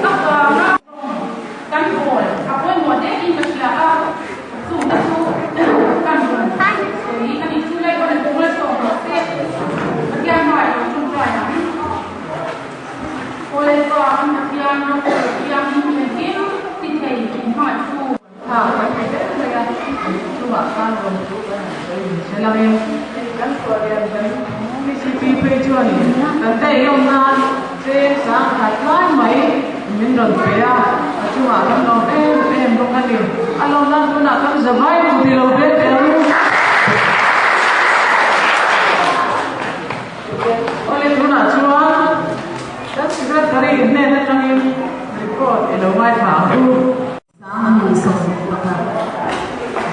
avanga kan bawl a pawimawh dekin ka hria a, chungte chu kan rawn sawi a ni. Chu lai pawn an malsawm rawh se, Pathian hmaah i lo tawngtai ang. Aw Lalpa, kan Pathian ropui thiangin engkim ti thei in hmangaih tu. Tha kan ti hle mai a, chungah khan rawn chu kan han sawi min hre lo e. Hei kan chhuah lian kan TCP phei chuanin kan daihawm nan cheng sang khat lai mai min rawn pe a, a chungah kan lawm em em bawk a ni. A lawm nan tunah kan za vai tur ti lo ve teh ang u. Awle tunah chuan kan secretary hnen atangin report i lo ngaithla ang u. 2011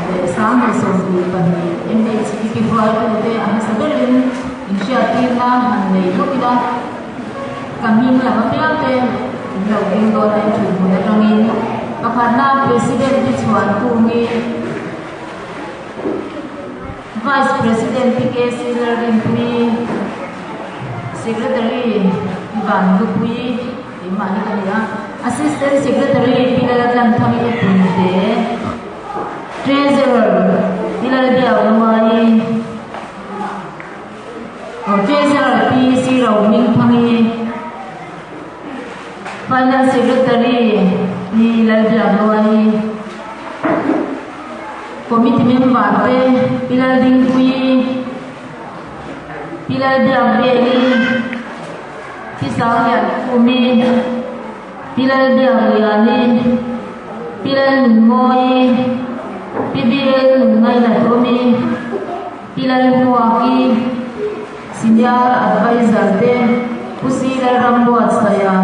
leh 2022 MHEP hruaitute a hmasa berin inhriattirna han nei lawk ila, ka hming lam apiang te in lo ding dawn a thut hmun atangin pakhatna President te chhuan Kungi, Vice President Pi KC Lalrinpuii, Secretary Pi Vanlupuii, Keimah hi ka ni a, Assistant Secretary Pi Laltlanthangin Punte, Treasurer Pi Lalbiakluai, oh Treasurer Pi Sirohmingthangi, Finance Secretary Pi Lalbiakluai, Committee Member te Pi Laldingpuii, Pi Lalbiakveli, Pi Sangliankhumi, Pi Lalbiakliani, Pi Lalnunmawii, Pi BL Nunngaihnatawmi, Pi Lalhmuaki, Senior Adviser te, Pu Si Lalrambuatsaia,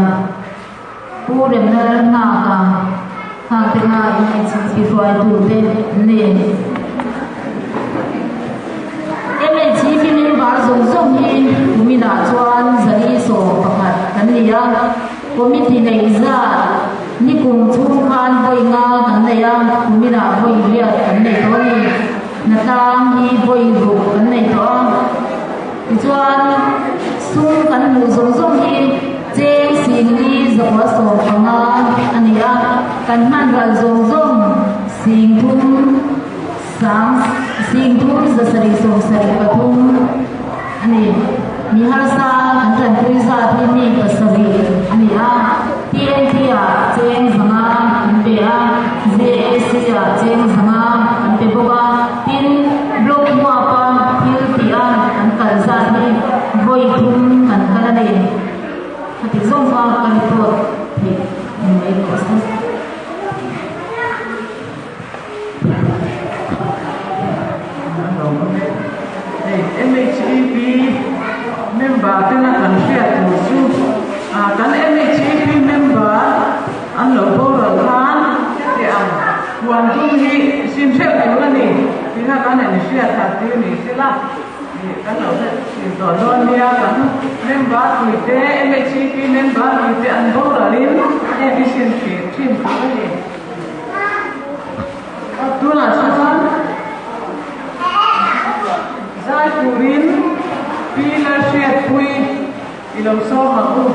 Pu Remna Lalnghaka, Nghakte kha MHP hruaitute an ni. MHP member zawng zawng hi kuminah chuan 111 kan ni a, committee neih zat nikum chhung khan vawi nga kan nei a, kuminah vawi riat kan nei tawh a ni. Hnatlang hi vawi ruk kan nei tawh a, tichuan sum kan hmuh zawng zawng hi cheng singli zakua 15 a ni a, kan hman ral zawng zawng singthum Sang 30 773 a ni. Mi harsa kan tanpui zat hi mi 7 a ni a. TNT ah cheng 500 kan pe a, JAC ah cheng 500 kan pe bawk a. Tin, block huapa thil tih a kan kal zat hi vawi thum kan kal a ni. Khati zawng kha ka report theih ni mai tawh se. Hei MHEP member tena kan hriat tur chu kan MHEP member an lo boral khan heti ang huan dum hi sin hreuh tur a ni tina kan en hriat khat tir ni sela kan lo hre thin tawh dawn nia kan member puite MHEP member puite an boralin heng hi sin thin tur a ni. Tunah chuan zai turin Pi Lalhriatpuii i lo sawm ang u.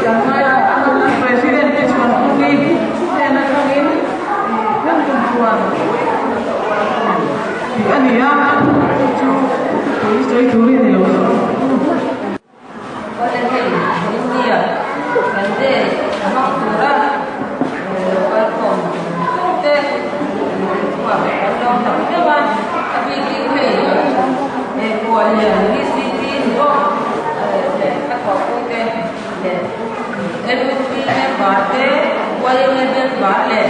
Kan ngaithla ang a, kan President te chuan Kungi hnen atangin kan kumthuan tih a ni a, chu chu thupui sawi turin i lo sawi. Awle hei India kan day a hmang tura lo kal khawm chung te chungah kan lo tak deuh a, a bikin hei he Khuallian VCP ni bawk leh a thawhpui te leh LUP member te, YMA member leh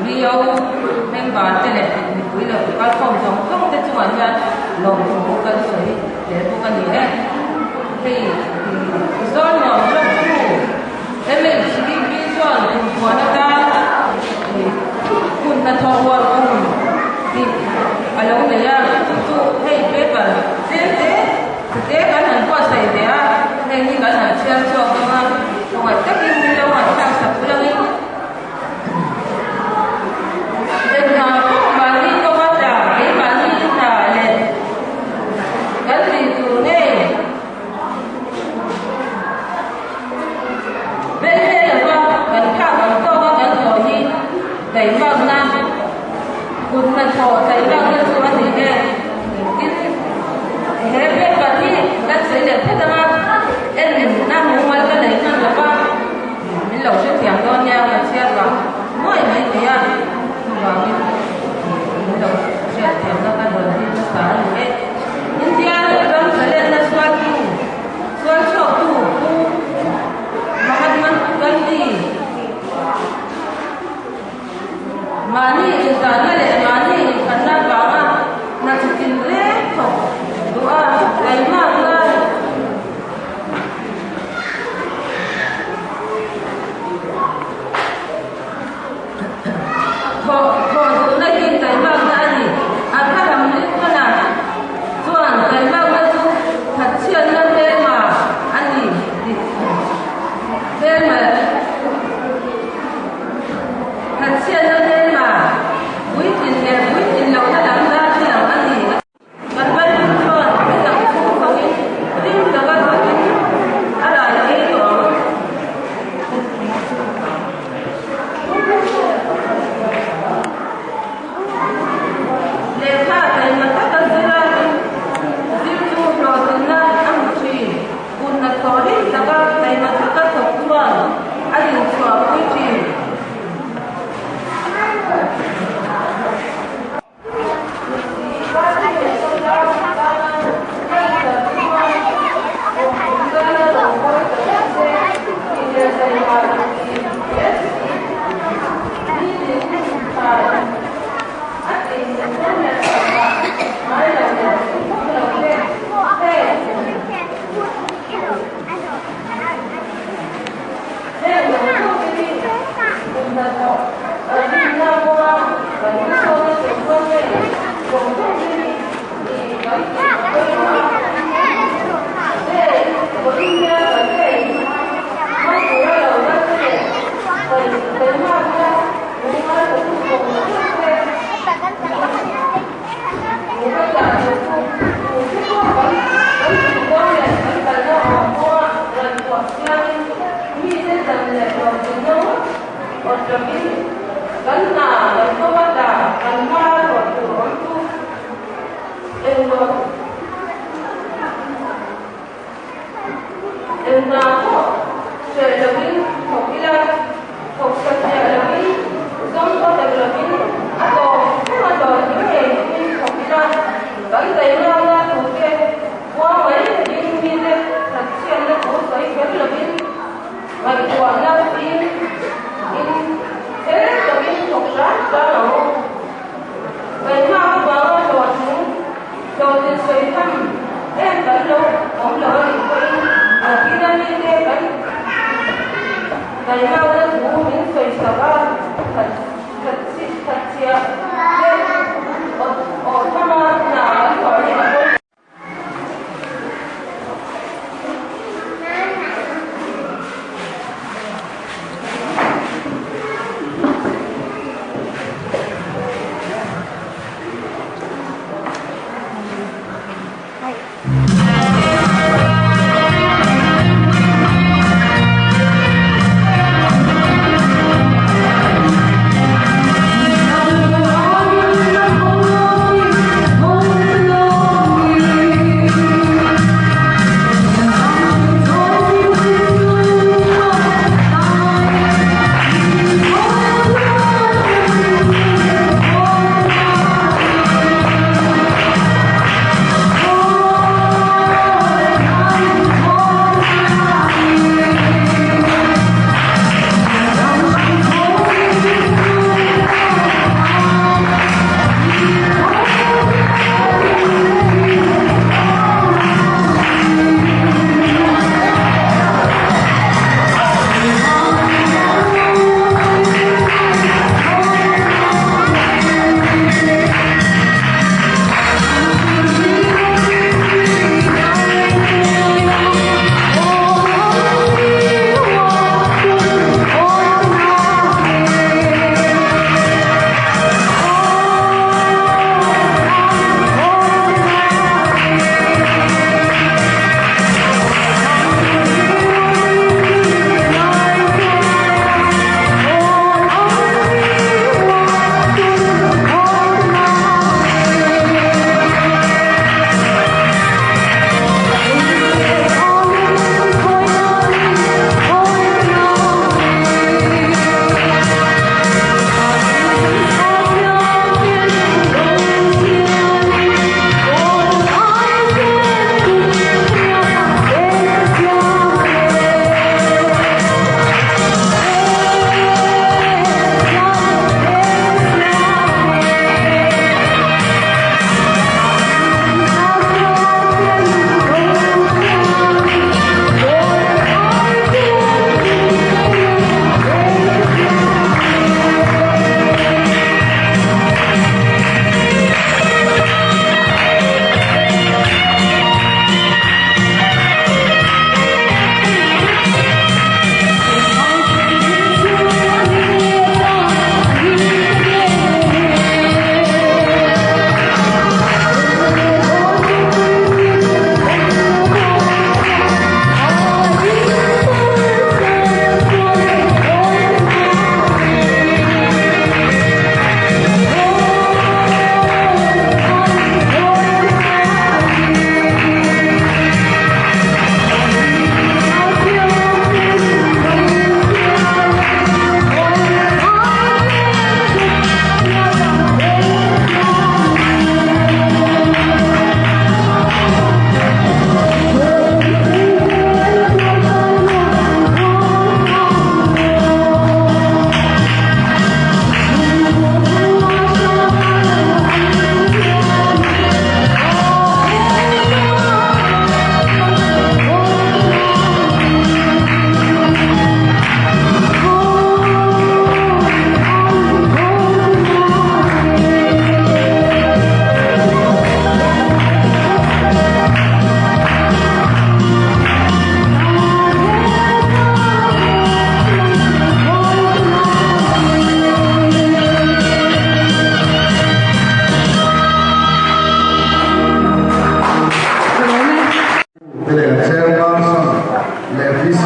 VO member te leh mipui lo kal khawm zawng zawng te chungah hian lawmthu kan sawi hle bawk a ni e. Hei zawn nuam hlawk tu MHDP chuan kumpuan atan hun hnathawh uar kum tih a lo nei a, chu chu hei paper tlem te te kan han buatsaih ve a, heng hi kan han chhiar chhuak dawn a, khawngaih takin min lo ngaihthlak sak ulangin. Hna pawh mahni kawnga tla, keimahni hna leh kan tih tur ngei velhle lova kan phak ang tawka kan tawh hi daihmakna, kut hnathawh daihmakna chu a ni e. Tin, he paper hi kan sawi leh phet anga en na mumal ka nei hman lova. Min lo hrethiam dawn nia ka chhiar vang nuai mai thei a, chuvangin min lo hriatthiamna ka rawn dil hmasa a ni e. India ram zalenna sualtu, sualchhuaktu Pu Mahatma Gandhi mahni inzahna leh mahni inkhatna vanga hna chitin reng thawk duh a, taimakna, Thawh thawh duhna hi taimakna a ni. A tharam rinchhana chuan taimakna chu thatchhiatna hmelma a ni tih hmelma thatchhiatna hmelma puitlin leh puitlin lohna lam darthlalang a ni. Kan Bible chuan mi dang chhung thoin rim taka thawkin a rai thei tawh ang. Lehkha taima taka zira zir chu hlawhtlinna a hmu thin. Kut hnathawh rim taka taima taka thawk chuan a dinchhuahpui thin.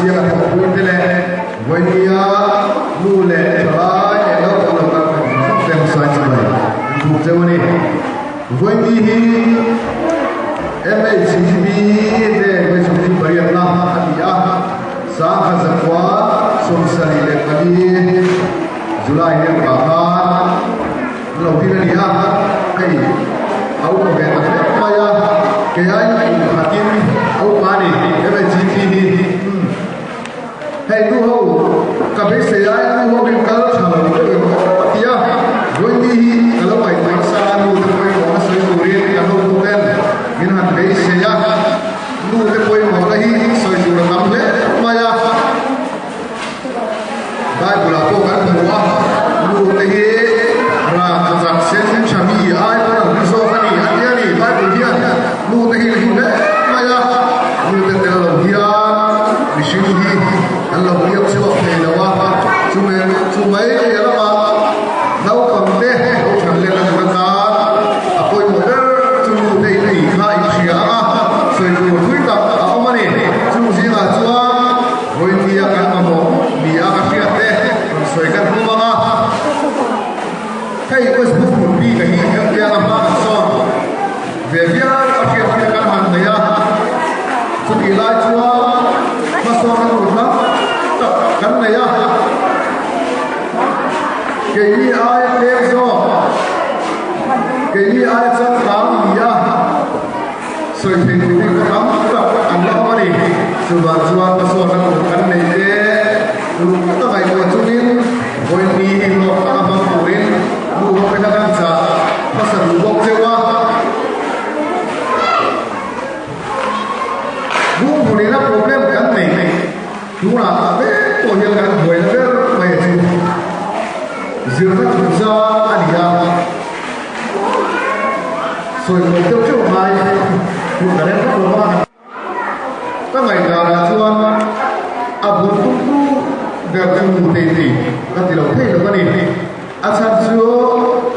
Sianga thawhpuite leh Vawinia nu leh thalai leh naupang lo kal khawm zawng zawng te hmasa in chibai an buk cheu a ni. Vawini hi MHCB te vawi 28 na a ni a, 1974 July hian pah khan an lo din a ni a, hei a upa ve ta hle mai a, kei aiin kum khatin a upa a ni MHCB hi. Hei nu ho ka beisei ai nu ho in kal tha lo deuh em aw a ti a, Vawini hi ka lo ngaihtuah nasa a nu te pawimawhna sawi turin kan ho tu ten min han beisei a, nu te pawimawhna hi sawi tur a tam hle mai a, Bible ah pawh kan hmu a, nu te hi ran chak sen tha mi ai pawn an hlu zawk a ni a ti a ni, Bible hian nu te hi an hlu hle mai a, nu te tel lo hian mihring hi an lo piang chhuak thei lo a, chumi chu mai piah lamah naupang te lo than let a tur atan a pawimawh ber chu nu te in ei kha in hria ang a, sawi tur thui tak a awm a ni, chung zingah chuan Vawinia kan mamawh ni a ka hriat te rawn sawi kan tum ang a, hei West Bukpun bik a hi hetiang a hma kan sawn ve viau a hriat hi kan han nei a, chutih lai chuan hmasawnna tur tam tak kan nei a, keini aia tlem zawk, keini aia changkang ni a. Sawi thei turin ka tam tak an la awm a ni. Chuvang chuan hmasawnna tur kan nei te uluk taka ngaihtuah chungin vawiin hi hlawk taka hmang turin nu ho te kha kan chah hmasa duh bawk cheu a. Bungbunina problem kan nei tunah vek pawh hian kan buaina ber mai chu zirna chungchang a ni a. Sawi kawp deuh theuh ngai hun ka rem vak lo a. Ka ngaihdanah chuan a bul tum tu ber chu nu te ni ka ti lo thei lo a ni. A chhan chu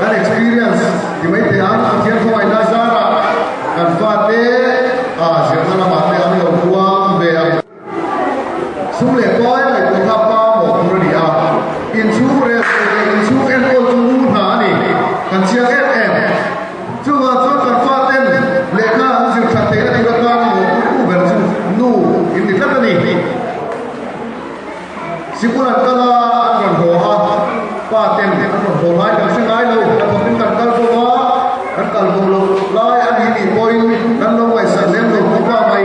kan experience ti mai teh ang Pathian khawngaihna zarah kan fate a zirna lamah te an lo huam ve ang. Sum leh pai ngaihtuah kha pa mawh tur a ni a, inchhung rel leh inchhung enkawl chu nu hna a ni. Kan chiang em em. Chuvang chuan kan faten lehkha an zir that theihna tur atan mawh tu ber chu nu in ni tlat a ni. Sikul an kal a, an rawn haw a, pa ten an rawn haw lai kan hre ngai lo, kan thawkin kan kal bawk a, kan kal bo loh lai a ni tih pawhin kan lo ngaihsak lem lo khawp a mai.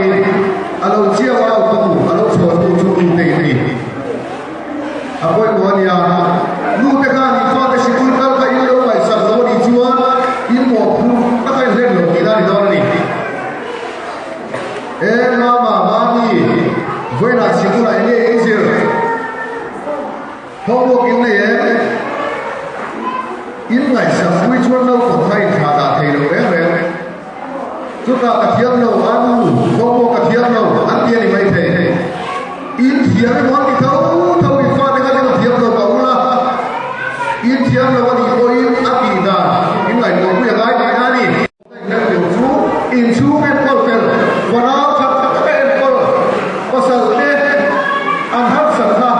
A lo chiau au tu, a lo chhuah tu chu nu te in ni. A pawimawh a nia, nu te khan in fate sikul kal kha in lo ngaihsak lo a nih chuan in mawhphurh a kaih hlen lo tihna a ni dawn a ni. E mama, mami, vawiinah sikulah eng nge in zir? Homework in nei em? In ngaihsak pui chuan naupang kha in thlah dah thei lo reng reng. Chutah ka thiam lo, a nu, homework ka thiam lo, an ti a ni maithei. In thiam emaw an ti tho tho, in fate khan emaw thiam lo ka ula, in thiam lo a nih pawhin a tih dan in ngaihtuah pui a ngai tihna a ni. Heng chu inchhung enkawl fel, vanau that taka enkawl pasal te an harsat kha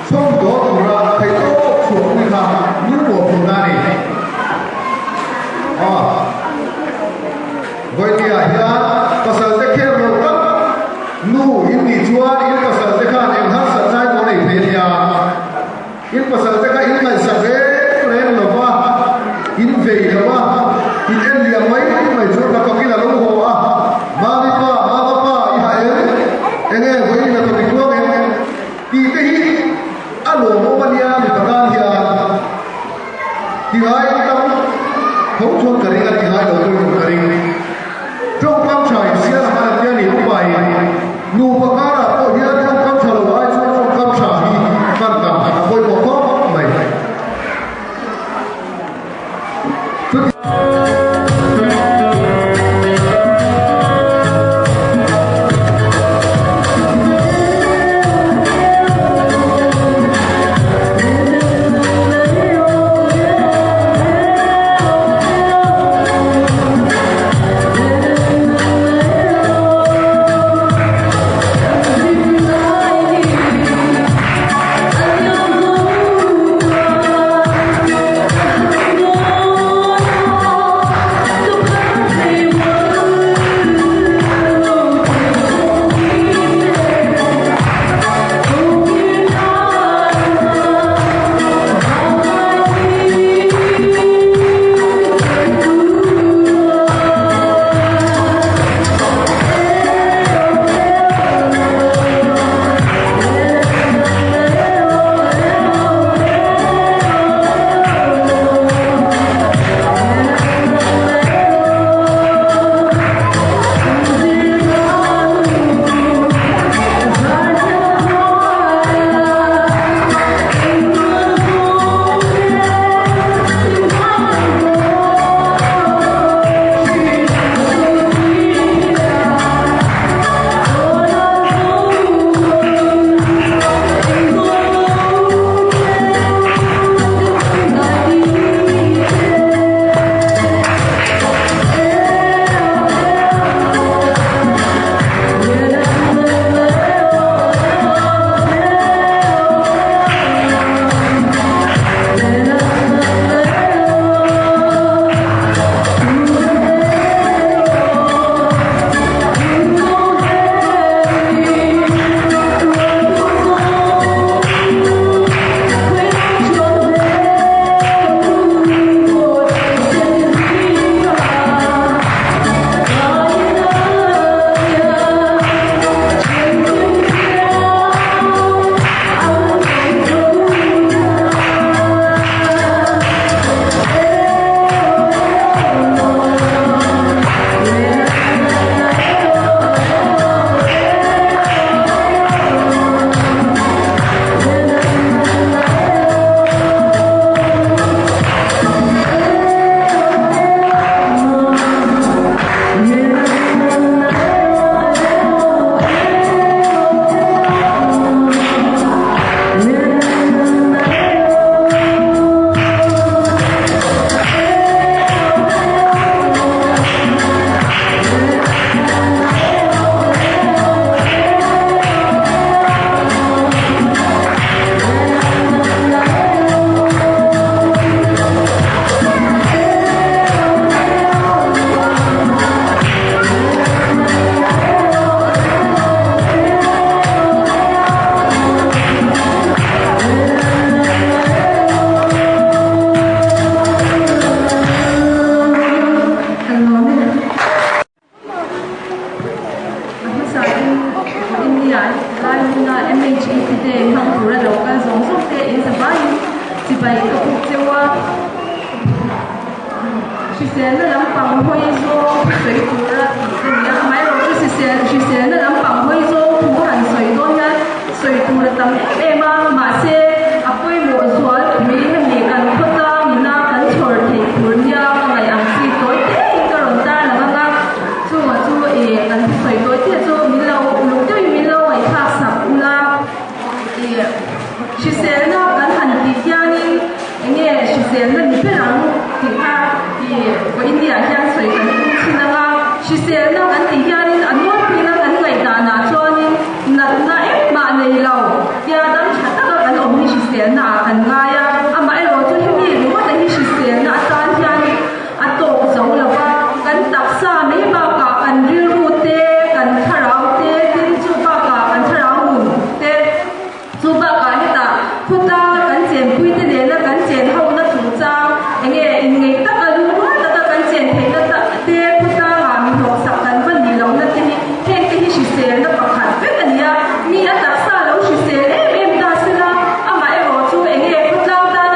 chhawm dawn tura theihtawp chhuahpui kha nu mawhphurhna a ni. Vawinia hian pasal te kher lo tak nu in nih chuan in pasal te khan eng harsat ngai pawh nei thei a nia. In pasal te kha in ngaihsak reng reng lo va, in vei lo a, in en liam mai mai chu hnathawkin a lo haw a, Mami pa, Mama pa i ha em? Enge vawiin hnathawk i tluang em? Tih te hi a lawmawm a nia mi patan hian ti ngai tam tho chuan ka ring a, ti ngai lo pawhin ka ring. Tawngkam tha in sial a hman a tia ni upain nupa karah pawh hian tawngkam tha lo ai chuan tawngkam tha hi hman tam a pawimawh khawp mai. tam em em a, mahse a pawimawh zual pui hemi kan khawtlang ina kan chhawr theih tur nia ka ngaih ang chi tawi tein ka rawn tarlang ang a, chunga chu ih kan thusawi tawi te chu min lo uluk deuhin min lo ngaihthlak sak ula ih hriselna kan han tih hianin enge hriselna ni ber ang tih kha ih vawiin ah hian sawi kan tum thin ang a, hriselna kan tih hianin a nawlpuina kan ngaihdanah chuanin natna engmah nei lo tia dam tha taka kan awm hi hriselna ah kan ngai a, amaherawhchu hemi ringawt a hi hriselna atan hianin a tawk zo lo va, kan taksa mai bakah kan rilru te, kan thlarau te, tin chu bakah kan thlarau nun te, chu bakah hetah khawtlanga kan chenpui te nena kan chen hona chungchang enge inngeih taka lungrual taka kan chen theihna te khawtlangah mi hlawksak kan va nih lohna te hi heng te hi hriselna pakhat vek a ni a, mi a taksa lo hrisel em em ta sela amaherawh chu enge khawtlang tan.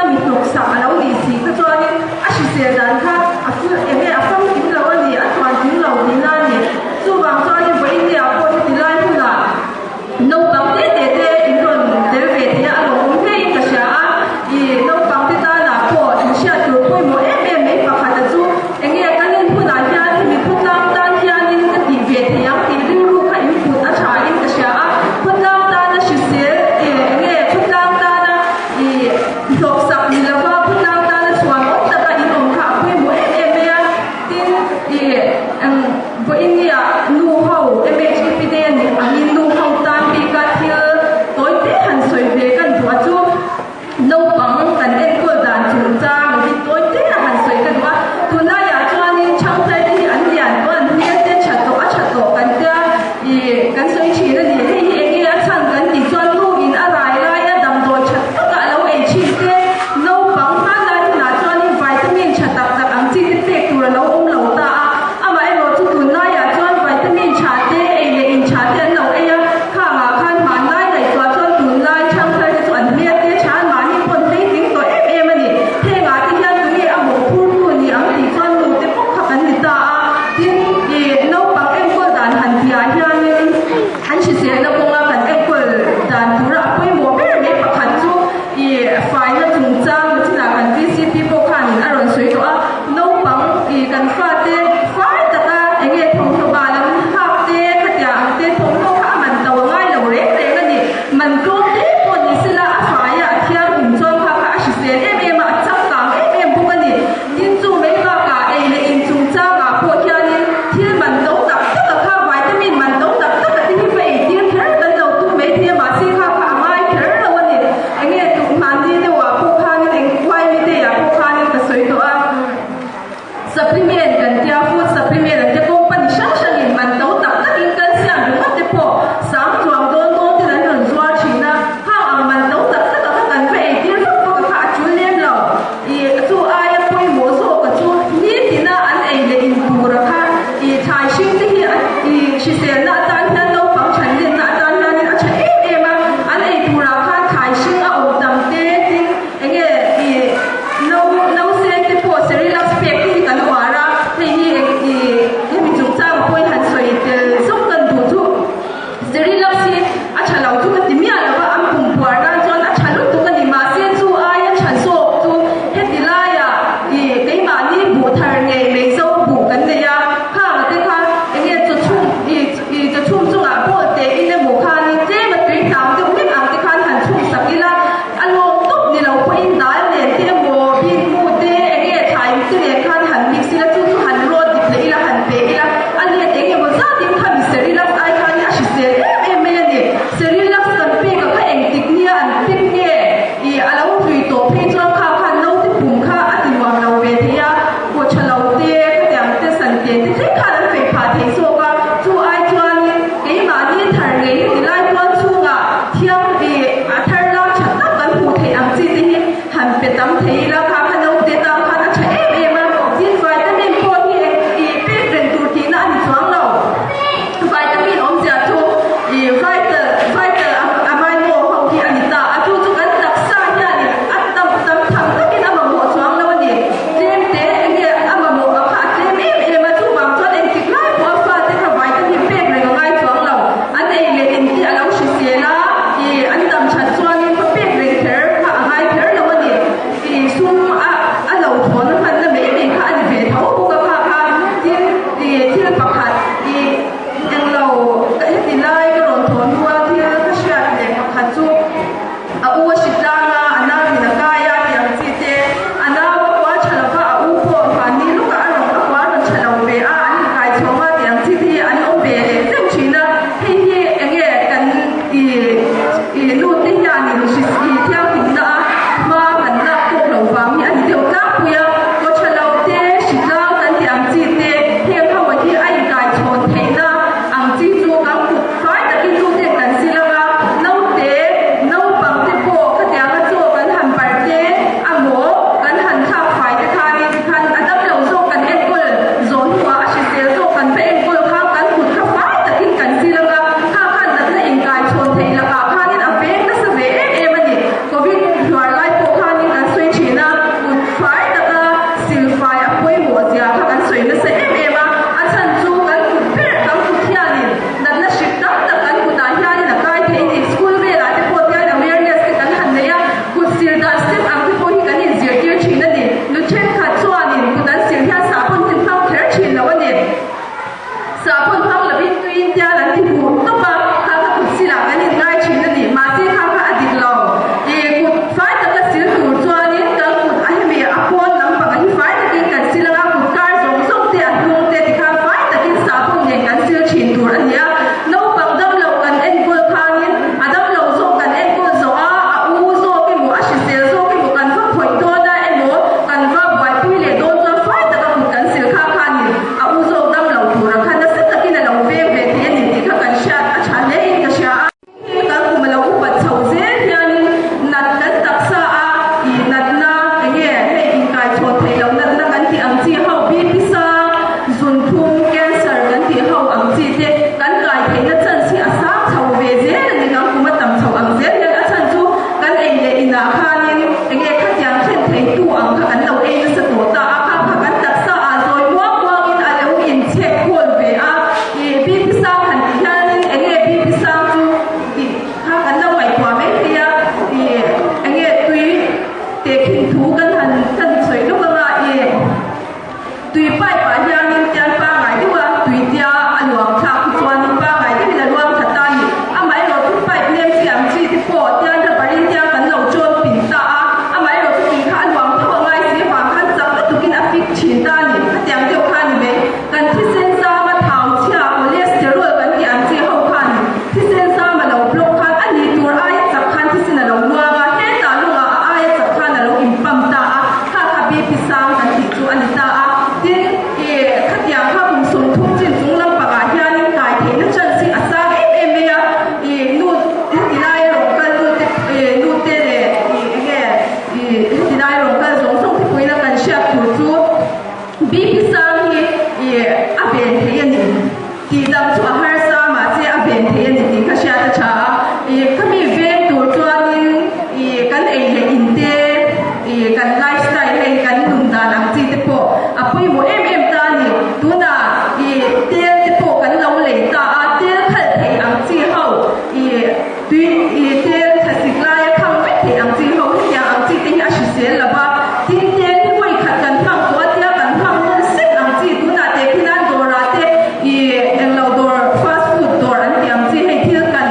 Tui i tel thlasik laia khang vek theih ang chi ho hetiang ang chi te hi a hrisel lo va, tin tel hi vawi khat kan hmang tawh a tia kan hmang nawn sek ang chi tunah teh khinan dawrah te i englo dawr fast food dawr an tih ang chi hei thil kan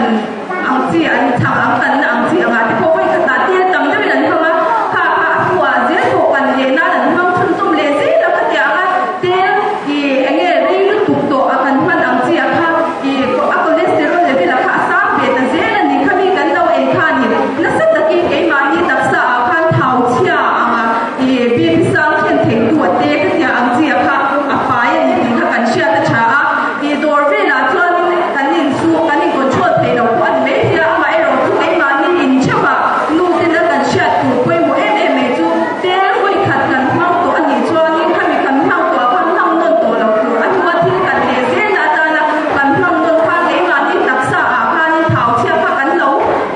ang chi an chhang ang kanna ang chi angah te pawh vawi khatah tel tam deuhin an hmang a, kha kha a hnuah zel pawh kan leh nan an hmang chhunzawm leh zel a khatiang anga tel i enge rei lutuk tawh a kan hman ang chi a kha i a cholesterol level a kha a sang ve ta zel a ni. Khami kan lo ei khanin nasa takin keimahni taksa ah khan thau chhia anga i BP sang thlen thei tu a te khatiang ang chi a kha a fai a ni tih kha kan hriat a tha a. I dawr velah chuanin kan insu kan in control thei lo pawh a ni mai thei a, amaherawh chu keimahni in theuh ah nu ten a kan hriat tur pawimawh em em mai chu tel vawi khat kan hmang tawh a nih chuanin khami kan hmang tawh ah khan hmang nawn tawh lo tur a hnua thil kan leh zelna atana kan hmang nawn khan keimahni taksa ah khanin thau chhia kha kan lo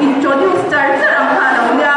introduce char char ang kha a lo nia.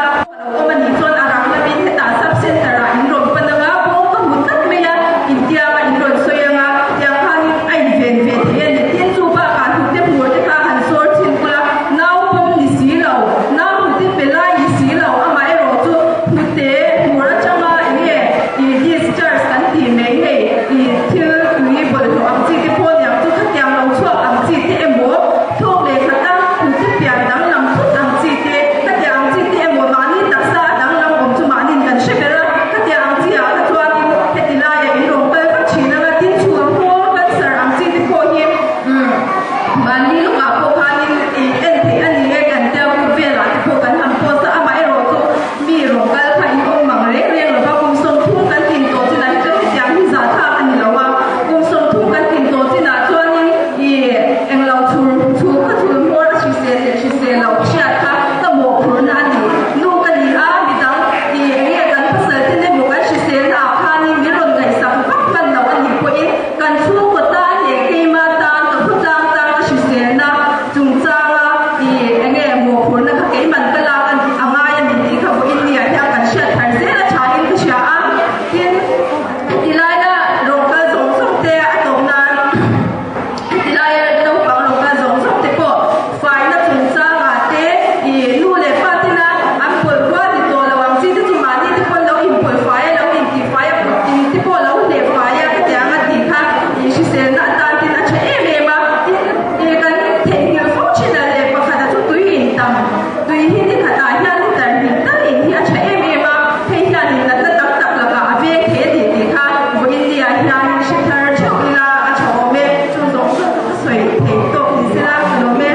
Lo awm a nih chuan a rang lamin hetah sub center ah in rawn pan anga bawng ka hmu tlat mai a, intianga in rawn sawi anga tiang khanin a inven ve thei a ni. Tin chu bakah hnute hmur te kha han sawr chhin kul a, nau pawm ni si lo, nau hnute pe lai ni si lo, amaherawh chu hnute hmur atanga enge i discharge kan tih mai hei i thil tui bawlhhlawh ang chi te pawh niang chu khatiang lo chhuak ang chi te emaw thawk leh khata hnute pian danglam thut ang chi te khatiang ang chi te emaw mahni taksa a danglam awm chu mahniin kan hre ber a, khatiang ang chi ah kha chuanin heti laia in rawn kal vak thin anga tin chhun hmawr cancer ang chi te pawh hi mahni lawkah pawh khanin i en theih a ni e kan tia group velah te pawh kan han post a, amaherawh chu mi rawn kal kha in awm mang reng reng lova kum 30 kan tlin tawh chinah hi chuan hetiang hi zahthlak a ni lo a, kum 30 kan tlin tawh chinah chuanin i englo chhur chhur kha chhur hmawr a hrisel leh hrisel loh hriat kha ka mawhphurhna a ni. Nu ka ni a, midang i enge kan pasal te emaw kan hriselna ah khanin min rawn ngaihsak vak hman loh a nih pawhin kan chhungkaw tan leh keima tan ka khawtlang tan ka hriselna chungchanga i enge mawhphurhna kha keiman ka lak a ngai a ni tih kha vawiin ni ah hian kan hriat thar zel a tha in ka hria a. Tin, heti laia rawng kal zawng zawng te a tawp nan heti laia naupang rawng kal zawng zawng te pawh faina chungchangah te i nu leh pa tena an pawlh rual ni tawh lo ang chi te chu mahni te pawn lo inpawlh fai a, lo intihfai a, kut in te pawh lo hleh fai a khatiang a tih kha i hriselna atan tin a tha em em a. Tin, i kan theihnghilh fo thin a leh pakhat a chu tui intam. Tui hi ni khatah hian liter hnih tal in hi a tha em em a, hei hianin natna tam tak lakah a veng thei a ni tih kha vawiin ni-ah hianin hre thar theuh ila a tha awm e, chu zawng zawng chu ka sawi thei tawk ni sela ka lawm e.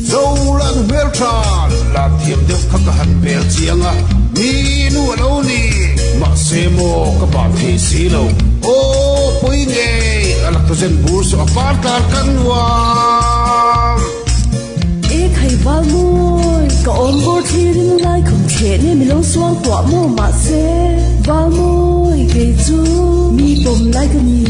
Zolan hmel tha la thiam deuh kha ka han bel chiang a, mi nu a lo ni. Mahse maw ka ban thei si lo. Aw pawi ngei a la zen bur saw a par tlar kan nuam. E khai val mawi, ka awm bawr thlirin lai khum thleh ne mi lo suang tuah maw mahse val mawi kei chu mi pawm lai ka ni.